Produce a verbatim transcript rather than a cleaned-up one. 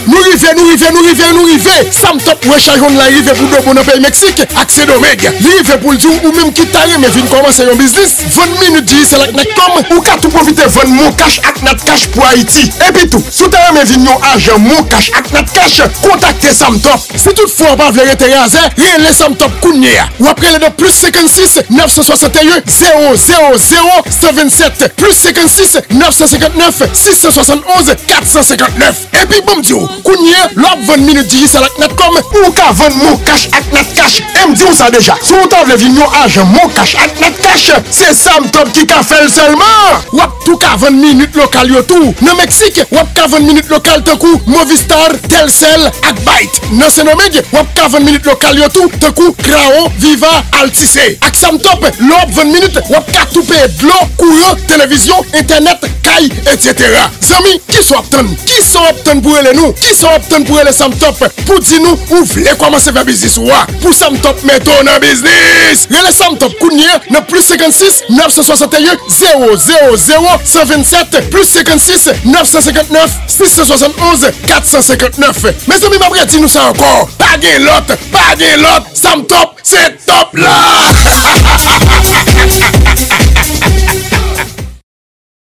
Nou rive, nou rive, nou rive, nou rive! Samtop Recharge Online rive pou de bon nan peyi Meksik ak Sendomeng. Li rive pou l di w, ou menm ki ta renmen vin kòmanse yon biznis, vann minit Digicel ak Natcom, ou ka tou pwofite vann Mon Cash ak Natcash pou Ayiti. Epi tou, si w ta renmen vin yon ajan Mon Cash ak Natcash, kontakte Samtop. Si toutfwa w pa vle rete razè, rele Samtop kounye a. W ap rele nan plis senkannsis, nèf san swasanteyen, zewo zewo zewo, san vennsèt, plis senkannsis, nèf san senkannèf, sis san swasantonz, kat san senkannèf. Epi ban m di w, kounye a, lè w ap vann minit Digicel ak Natcom, ou ka vann Mon Cash ak Natcash. E m di w sa deja, si w ta vle vin yon ajan Mon Cash ak Natcash, se Samtop ki ka fè l sèlman. W ap tou ka vann minit lokal yo tou. Nan Meksik, w ap ka vann minit lokal tankou Movistar, Telcel ak Bait. Nan Sendomeng, w ap ka vann minit lokal yo tou tankou Claro, Viva, Altice. Ak Samtop, lè w ap vann minit, w ap ka tou peye dlo, kouran, televizyon, entènèt, kay, etsetera. Zanmi, kisa w ap tann? Kisa w ap tann pou rele nou? Kisa w ap tann pou rele Samtop pou di nou ou vle kòmanse fè biznis ou a? Pou Samtop mete w nan biznis! Rele Samtop kounye a nan plis senkannsis, nèf san swasanteyen, zewo zewo zewo, san vennsèt, plis senkannsis, nèf san senkannèf, sis san swasantonz, kat san senkannèf. Mezanmi, m ap redi nou sa ankò. Pa gen lòt, pa gen lòt. Samtop, se top la!